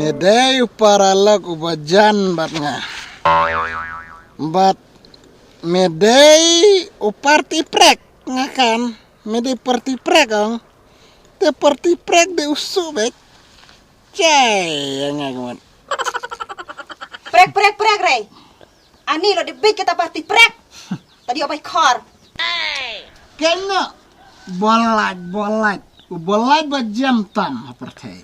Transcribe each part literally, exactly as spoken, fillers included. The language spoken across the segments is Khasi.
Me dei u paralok uba jan bad nga. Bad me dei u parti prek nga kan. Me dei parti prek ong. Te parti prek dei u suk bek. Chai, ïa nga ka mat. Prek, prek, prek, rei. Ani lo di bit kita parti prek. Tadi obai kor. Kena bolaj, bolaj. U bolaj ba jam tam ha pyrthei.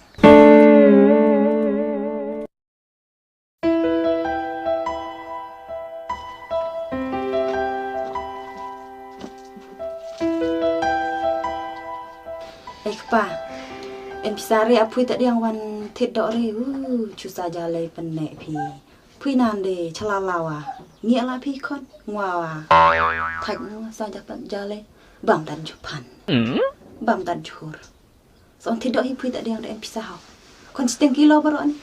Ei kpa, en pisa re a phui ta diang wan thit dok re, u chu sa ja lei pynne phi. Phui nan de chala lawa. Ngi ala phi khon ngwa wa. Thaj ngwa sa ja pan ja lei. Bam tan ju pan. Bam tan ju hur. Son thit dok hi phui ta diang de en pisa hau. Kon siteng kilo baroh ni.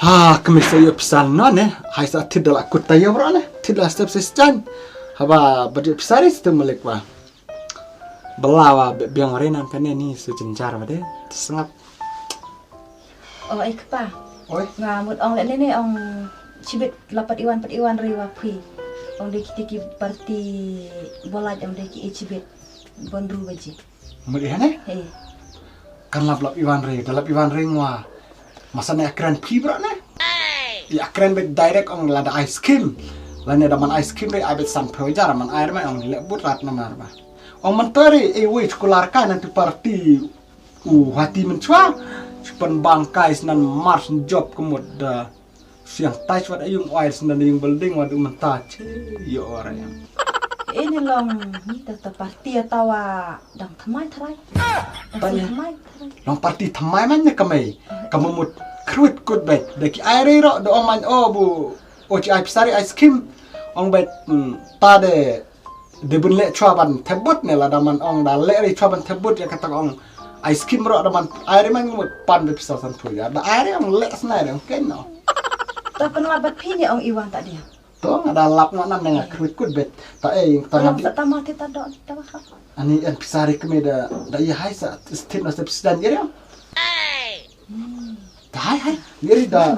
Ha, kami sa yo pisa no ne. Hai sa thit dok la kut ta yo baroh ne. Thit dok step sa stan. Haba badi pisa ri siteng malik wa. Bala wa be-, biang re nan kane ni su jenjar wa de. Sngap. O ei kpa. Oi. Nga mut ong le ne ne ong chibit la pat iwan pat iwan re wa phui. Ong de kiti ki parti bolaj ong de ki e chibit. Bonru baji. Mut ihan eh? Hei. Kan lap lap iwan re, da lap iwan re ngwa. Masa ne akren phi bra ne? Ya akren bet direct ong lada ice cream. Lane da man ice cream re abet san phew jar man air ma ong le but rat namar ba. Ong man tari e wei chkular ka nan tu parti u hati men chwa. Chupan bangkai snan mars job kemut da. Siang tai chwat ayung oil snan yung building wadu menta che yo orang yang. Ini long ni ta ta parti atawa dang thamai tharai. Ban ya. Thamai tharai. Long parti thamai man ne kamai. Kamamut kruit kut bet. Da ki ai re ro do ong man o bu o chi ai pisari ice cream. Ong bet ta de de bun leh chwa ban thebut ne la da man ong da leh ri chwa ban thebut ya kata ong ice cream ro da man ai ri man ngut pan be pisa san phu ya da ai ri ong leh snai ri ong ken no. Ta pen la bat phi ne ong iwan ta dia. To nga da lap nga nan nga kruit kut bet ta eh ta nga di. Ta ma ti ta do ta ba kha. Ani en pisa ri kme da da ya hai sa stin na sep sidan ya ri ong. Ta hai hai. Ni ri da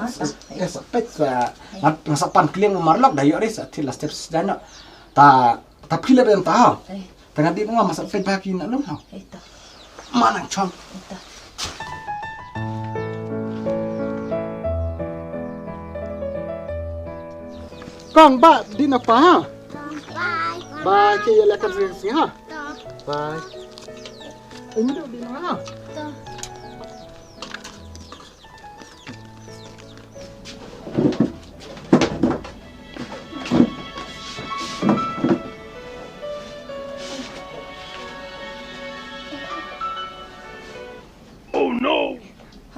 eh sa pet sa nga sa pan kliang marlok da yo ri sa ti la sep sidan no. Ta Ta phi le ben ta. Eh. Tanga di mo masa pe ba ki na lum ha. Eh ta. Manang chong. Eh ta. Kong ba di na pa ha. Bye. Bye ke ya le kan sing sing ha. Bye. Ini do di na ha. Oh no!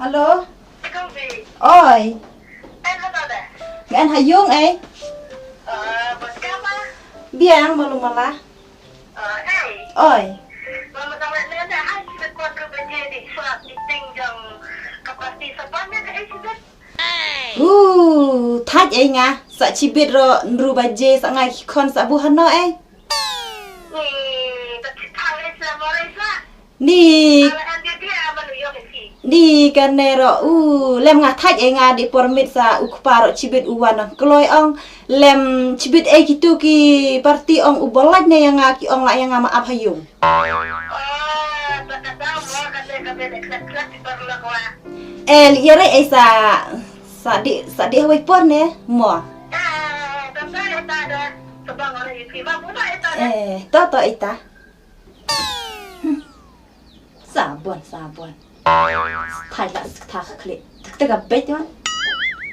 Hello? Oi. Ngan ha yung eh. Biang malu mala. Oi. Uh, thaj ei nga sa chibit ro nru baje sa nga ki khon sa bu hano ei. Ni. Ni kane ro u lem nga thaj e nga di por mit sa u kpa ro chibit u wan nang kloi ong lem chibit e kitu ki parti ong u bolaj ne ya nga ki ong la ya nga ma ap ha yung. Eh li yare e sa sa di sa di hawai por ne mo. Eh to to ita. Sabon, sabon. Thai la sik thak klik. Tak tak abet yon.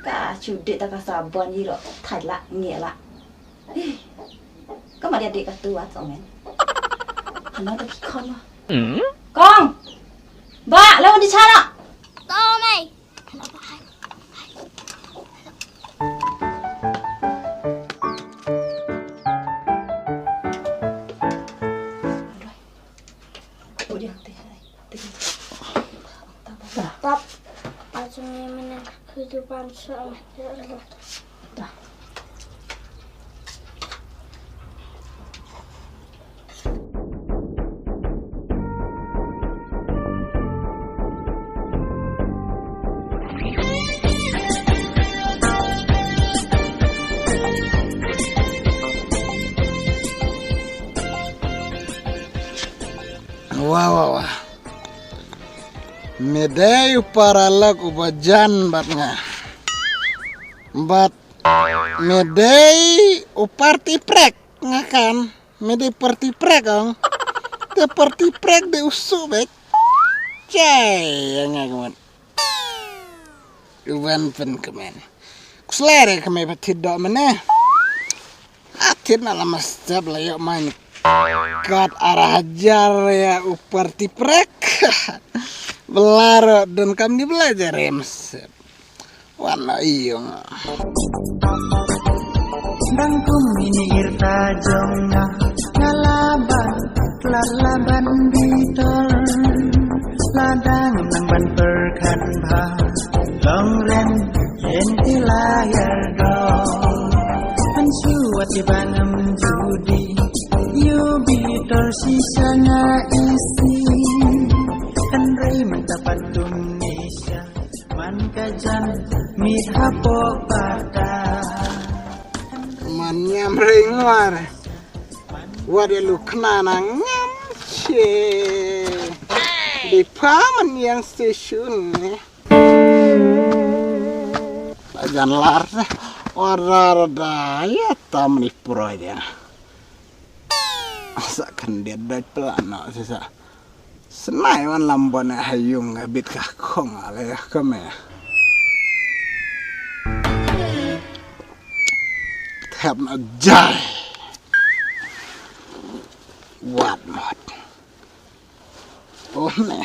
Ka chu de ta ka sabon yi ro. Thai la nge la. Ka ma dia de ka tu at song men. Hana ta ki kong. Kong. Ba, lawan di chana. To mai. Pap, aja ni mana hudu bangsa. Wa, wa, wa. Me dei u paralok uba jan bad nga. Bad me dei u parti prek nga kan. Me dei parti prek ong. Te parti prek dei u suk bek. Chai, nga ka mut. U wan pynkmen. Khuslai re ka me ba thied doh mynne. Atit na la ma step la ïoh mai ni. Kat ara hajar ïa u parti prek. Bla ro don kam ni bla jare ma step. Wan la ïong. Dang kum ini irta jong nga. Nga la ban, la la ban bitor. La dang nang ban pyrkhat bha. Long ren yen ti la yar do. An shu wa ti ban am judi. Yu bitor shisha nga isi. Kan rei man ta pat tum nisha. Man ka jan mit hapoh pata. Man ngam ring war. Wat ïa lukna na ngam che. Di pa man ïang station ne. Jan lar ne. Ora da ïa tam ni pro ïa. Sa kan dia dai plano sisa. Snai wan lam bone ha ïung nga bit ka khong ale ka me. Thep na jai. Wat mot. Oh ne.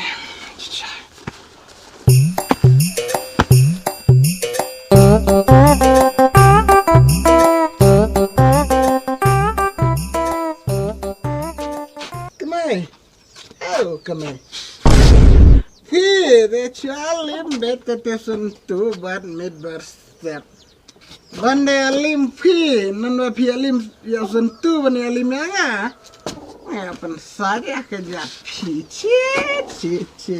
Kemai. Oh, kemai. Hi, de chalim bet te te sentu bat mit berset. Bande alim phi, nan ba phi alim ya sentu bande alim ya nga. Ya pen saja ke ja phi. Chi, chi, chi.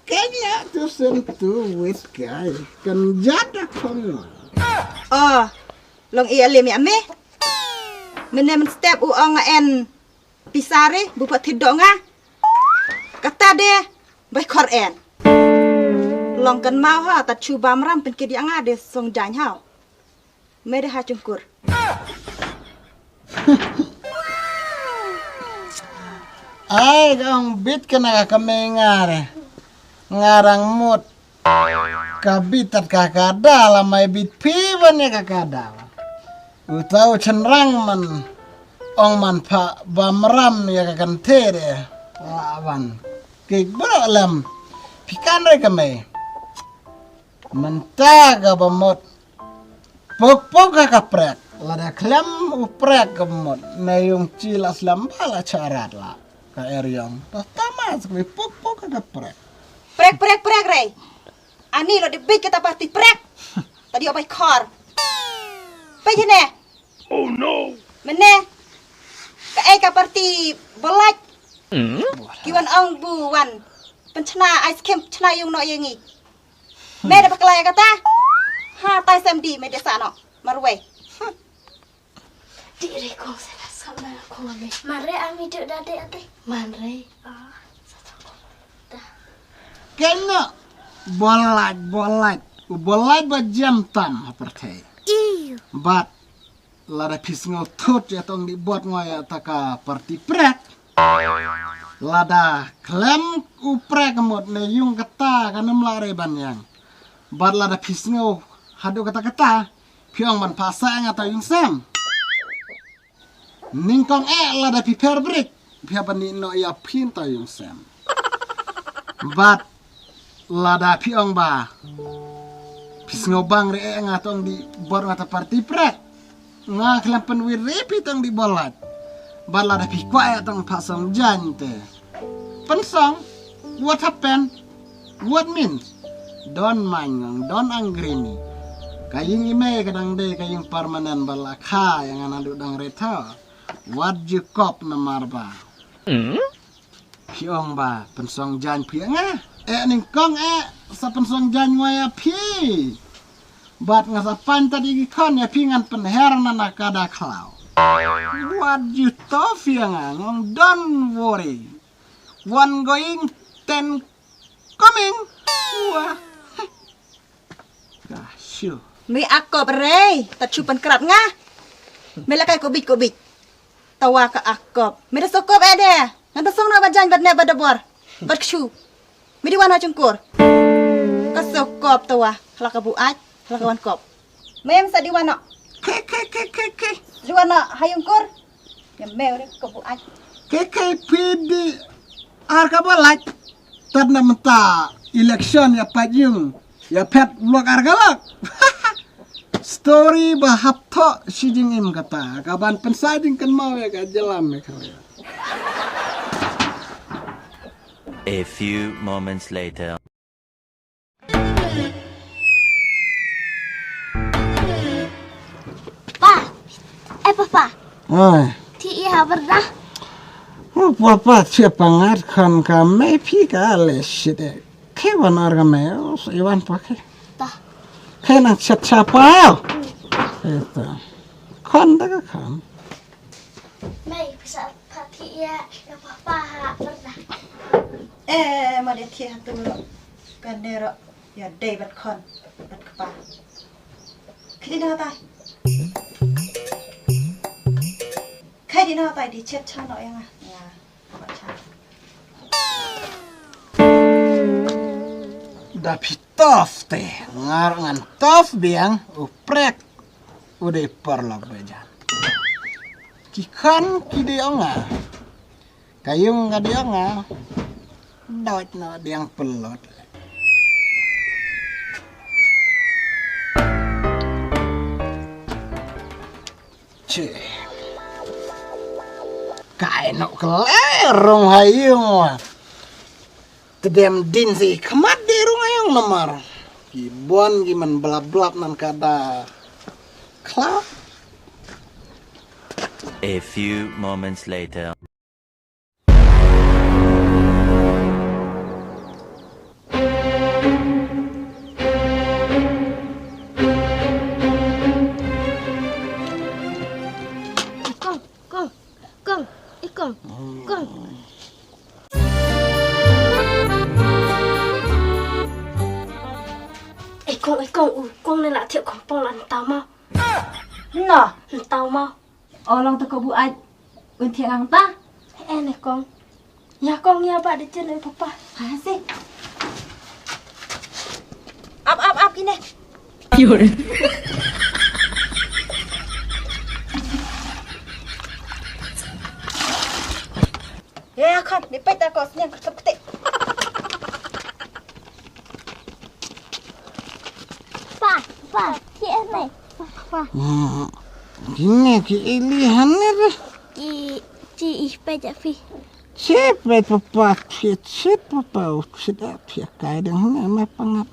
Kenya tu sentu wit kai. Kan jada kono. Oh, long i alim ya me. Menem step u ong en. Pisare, bu pat thied doh nga. Kata de, bai khor en. Long kan mau ha, tat chu bam ram pen kidi anga de song jan hau. Me de ha chungkur. Ai, kong bit kena ka me ngare. Ngarang mut. Ka bit tat ka ka da la mai bit phi ban ïa ka ka da. Uta u chynrang man ong man pha bam ram ïa ka kan the de. La ban. Kik bro lem. Phi kan re ka me. Mynta ka ba mot. Pok pok ka ka prek. Lada khlem u prek ka ba mot. Na yung chi la slem ba la charat la. Ka eriong. Ta ta mas ka pok pok ka ka prek. Prek prek prek re. Ani lo de bit kita parti prek. Tadi obai khor. Pe jene. Oh no. Mene. Ka ai ka parti bolak. Ki wan ong bu wan. Penchna ice cream chna yung no yengi. Me da paklai kata. Ha tai sem di me desa no. Marwei. Di re kong sa na sa na kong ame. Mare ami duk da de ate. Mare. Ah, sa sa kong. Da. Kena bolaj bolaj. U bolaj ba jam tam ha pyrthei. Iyo. But lada phi sngew thut ïa tong di bot ngoi ïa ta ka parti prek. Lada khlem u prek mut ne yung kata ka nem la re ban yang. But lada phi sngew haduh kata kata. Phi ong ban phah sa nga ta yung sem. Nyngkong eh lada phi pher brik. Phi hap ban ïeh noh ïa phi ta yung sem. But lada phi ong ba phi sngew bang re eh nga tong di bor nga ta parti prek. Nga khlem pynwir re phi tong di bolaj. But lada phi kwah eh tong phah song jan te. Pynsong, what happened? What means? Don't mind ngong, don't angry me. Ka ïing i mei ka dang dei ka ïing permanent ba la kha ïa nga naduh dang re thaw. Wat ju kop namar ba phi ong ba pynsong jan phi ïa nga. Eh nyngkong eh sa pynsong jan ngoi ïa phi. Bad nga sa pan ta di ki khon ïa phi ngan pynher na na ka da khlaw. Wat ju to phi ïa nga ngong, don't worry. One going, ten coming. Wah. Ka shu. Me akop rei, ta chu pan krap nga. Me la kai ko bit ko bit. Tawa ka akop. Me da sokop eh de. Ngan ta song na ba jan bat ne ba da bor. Bat kshu. Me di wan ha chungkur. Ka sokop tawa. Hala ka bu ai. Hala ka wan kop. Me em sa di wan no. Ke ke ke ke ke. Di wan no ha yungkur. Ya me ore ko bu ai. Ke ke phi di ar ka ba laj. Tad na mynta election ya pajung. Ya phet lok ar ka lok. Story ba hap thoh shi jingim kata ka ban pynsa jingkynmaw ïa ka jylla Meghalaya. A few moments later. Pa, eh papa, Ai. Ti ïa ha byrda. Oh, papa, sia pangat khan ka mei phi ka le shit eh. Ke wan ar ka mei, oh, iwan pa ke. Ta. Ke nang chat chapa. Eta. Khan da ka khan. Mei, pisa pha ti ïa, ïa papa ha byrda. Eh, ma de ti ha tu ro. Kan de ro. Ïa dei bat khon, bat kpa. Khidi na tai. Khidi na tai di chet cha no ïa nga. Nga. Ba cha. Da phi tof te, ngar ngan tof biang, u prek, u dei parlok bejan. Ki khan, ki dei ong nga. Ka yung ka dei ong nga. Dot no diang pelot. Che. Kai no kele rong hayung wa. Tedem din si khmat di rong hayung namar. Ki bon ki man blap blap nan kada. Kla. A few moments later. Kong, kong, kong, eh kong, kong. Eh kong, eh kong, u kong ne la thiah kong pong la ntau mau. Nna. Ntau mau. O long to ko bu ai. Un thiah ngang ta. Eh ne kong. Ïa kong ïa ba de chen eh papa. Ha se. Ap ap ap kine. Ïa kong, ni peit ta ko sniang ka tep kete. Pa, pa, ki eh ne. Pa. Kine ki ili hane re. Ki, ki ih peit ja phi. Chip peit papa, chip chip papa, chip da phi kai dang hane me pangat.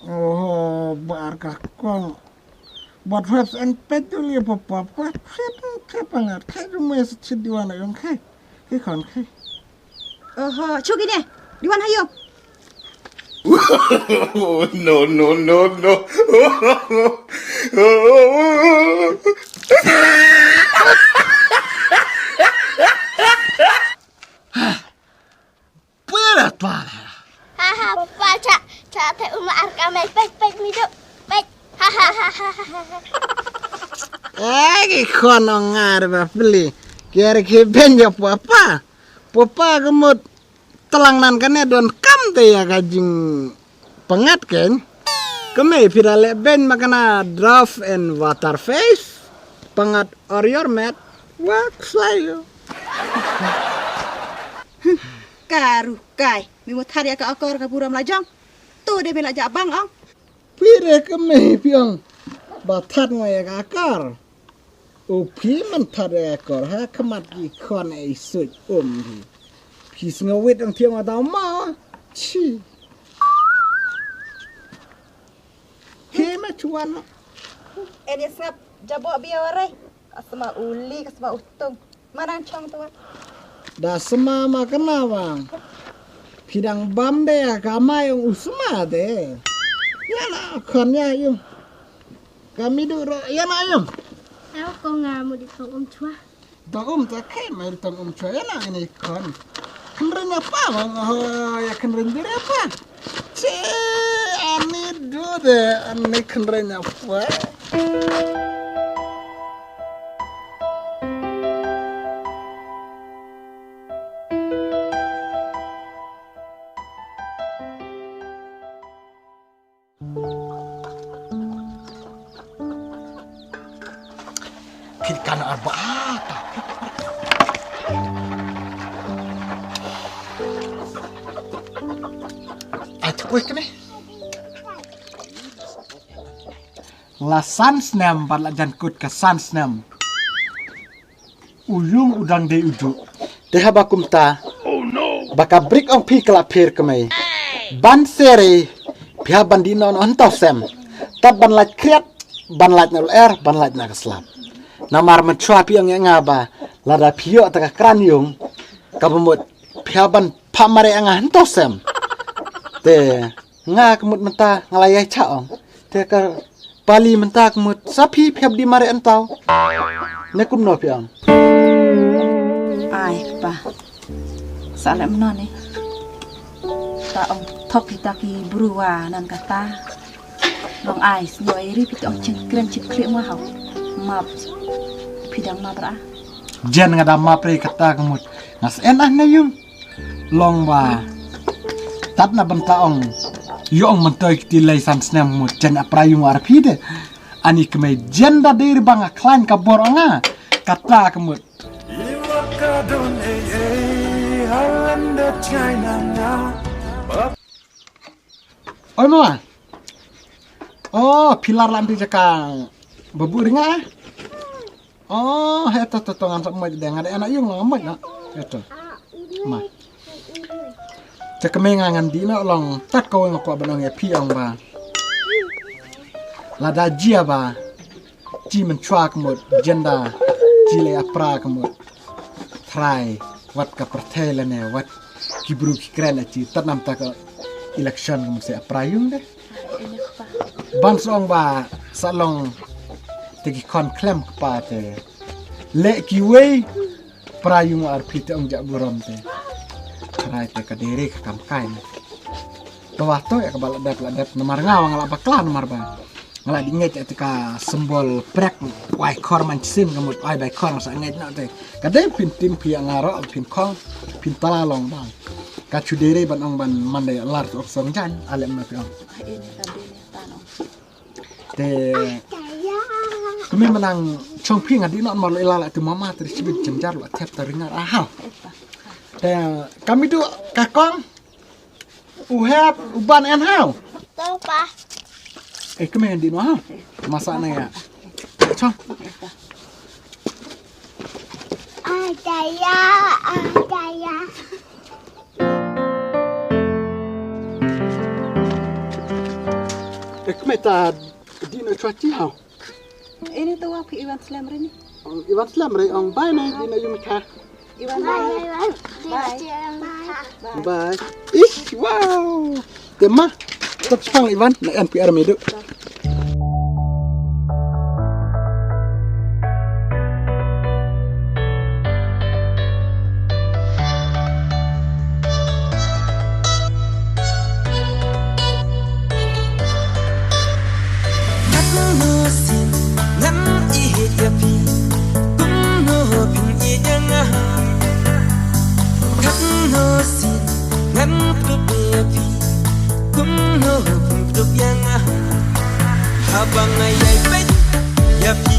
Oh, bar ka kong. Bat webs en peit duli papa, pa chip chip pangat. Kai du me chip diwana yong kai. Kai kon kai. Oho, chuk ine. Diwan hayo. No, no, no, no. Pura pala. Ha ha, papa cha, cha te uma ar ka mei peit peit mi du. Peit. Ha ha ha ha ha. Ai ki khon ong ngar ba pli. Kiar ki ben ja papa. Papa ka mut. Tlang nan kane don kam te ïa ka jingpyngat ken. Kmie phi da leh ben ma kana draft and water face. Pyngat or your mat. Wa ksai. Ka ruh kai. Mi mut thar ïa ka akor ka burom la jong. Tu de me la ja bang ong. Phi re kmie phi ong ba that nga ïa ka kor. U phi man that ïa ka kor ha khmat ki khon ei suit um phi. Phi sngew wit ong thiang wa dau ma. Chi. Phi ma chuan. En ïa sngap jabo bia wa rei. Ka sma u li ka sma u tung. Ma nang chong tuan. Da sma ma kena bang. Phi dang bam de ka mai ong u sma de. Ïa na khon ïa yung. Ka mi du ro ïa na yung. Ew ko nga mu di tong um chua. Tang um ta kai mai tang um chwa ya na ini kon. Kynreng apa mang ho ya kynreng diri apa. Che ani do de ani kynreng apa. Khit kan arba'a ta. Ai tu kuih kene. La san snem bad la jan kut ka san snem. U yung u dang dei u ju. Te haba kumta. Ba ka brik ong phi ka la pher kmei. Ban sere phi ha ban dih noh noh hynta sem. Tad ban lait kriat ban lait na lyer ban lait na ka slap. Namar mynchwa phi ong ïa nga ba lada phi ïoh ta ka kran yung kaba mut phi ha ban phah mareh ïa nga hynta sem. Te nga ka mut mynta nga la ïai chah ong. Te ka pali mynta ka mut sa phi phi hap dih mareh hynta. Ne kumno phi ong. Ai pa. Sa leh mynno ne. Ta ong thok kita ki bru wa nan kata. Long ai sñiaw ai ri phi ta ong cheng kren cheng kre ma hau. Map phi dang map ra. Jen nga da map re kata ka mut. Nga sñen ah ne yung. Long ba tat na bynta ong ïoh ong myntoi kti lei san snem mut jan ap ra yung arphi de. Ani kmei jen da dei ri ba nga khlaiñ ka bor ong nga kata ka mut. Oi mama. Oh, pilar lam di jaka babu ringa. Oh, heto to to ngan sa moj de ngan de anak yung long moj na. Heto. Ma. Te kmie nga ngan dih noh long tat ko nga kwah ban ong ïa phi ong ba. Lada jia ba. Ji mynchwa ka mut jenda. Ji leh ap ra ka mut. Trai wat ka pyrthei lane wat ki bru ki kren aji tat nam ta ka election ka mut se ap ra yung de. Ban sa ong ba sa long te ki khon khlem kpa te. Leh kiwei pra yung arphi te ong jah burom te. Trai te ka dei re ka kam kai ne. To wa to ïa kaba la dep la dep namar nga wa nga la bakla namar ba nga la dih ngeit ïa te ka symbol prek wai khor man sien ka mut ai bai khor sa ngeit noh te. Ka dei phin tim phi ïa nga ro phin khong phin tala long ba. Ka chu dei re ban ong ban man dei lar to ok song jan alem na phi ong. Te kmie mynang chong phi nga dih noh mar lo ila la tu mama te chibit jemjar lo thep ta ringar ahau. Te kami du ka kong u hep u ban en hau. To pa. Eh kmie nga dih noh hau. Masa na ya. Chong. Ataya, ataya. Eh kmie ta dih noh chwa chi hau. Ini to wa phi iwan slem re ni. Ong iwan slem re ong bye ne dih noh yung kha. Iwan bye. Bye. Bye. Bye. Ih wow. Te ma. Tep spang iwan na N P R me du. Katno sien ngan ïeit ïa phi, kumno phin ïeit ïa nga. Katno sien ngan kdup ïa phi, kumno phin kdup ïa nga. Haba nga ïai peit ïa phi